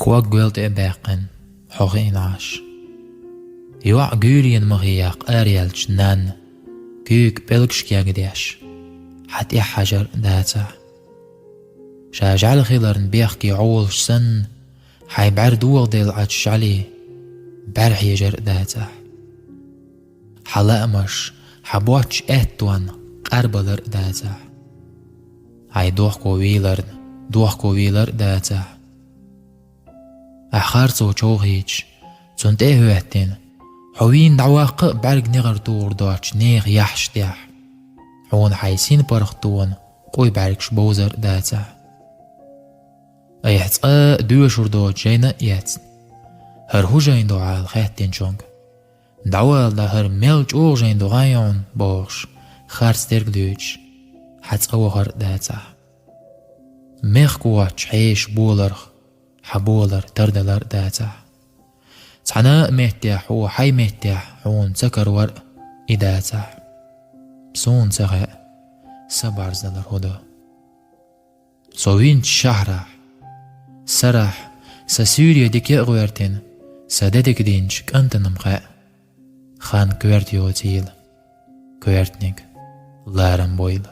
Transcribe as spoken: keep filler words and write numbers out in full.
Ког гоьл тӀе а баьккхина, хьо хиъна Ӏаш. ЙоӀ гуьйрена ма хи яккха араялча нанна, куьйга пӀелгаш кегадеш, хьа тӀехьа хьажар а дацахь. Ша жӀаьла хиларна бехке Ӏоволуш санна, хьайн бӀаьра догӀа делла Ӏачу жӀаьлий бӀаьра хьежар а дацахь. Хьан лаамаш, хьан боцчу аьттонна къарбалар а дацахь. Хьайн дохко вийларна дохко вийлар а дацахь. Ахь харцо човхийташ, цунна тӀе а хӀоьттина, хьо вийна дӀаваккха а бӀаьрг негӀар тухур доцчу нехан яхьаш тӀехь, хьуна хьайн синпаргӀатонан къуй бӀаьргаш бовзар а дацахь. Айхьа цкъа а доьшур доцу жайна а эцна, хӀара хӀун жайна ду хьала хаьттинчуьнга, дӀавала хӀара мел чӀогӀа жайна ду гӀайонна бохуш, харц дерг дуьйцуш, хьан цӀа вахар а дацахь. Мехкахоччу хьеша боларх хьан болар тардалар а дацахь. Цхьана а меттехь хьо хьайн меттехь хьуна ца карор а и дацахь. Суна ца хаьа, сан барзалар хӀун ду. Со винчу шахьарахь, сарахь, сан суьйре дика а гӀоьртина, сан де дика динчу кӀантана-м хаьа, хан коьрта йоцийла, коьртаниг ларам бойла.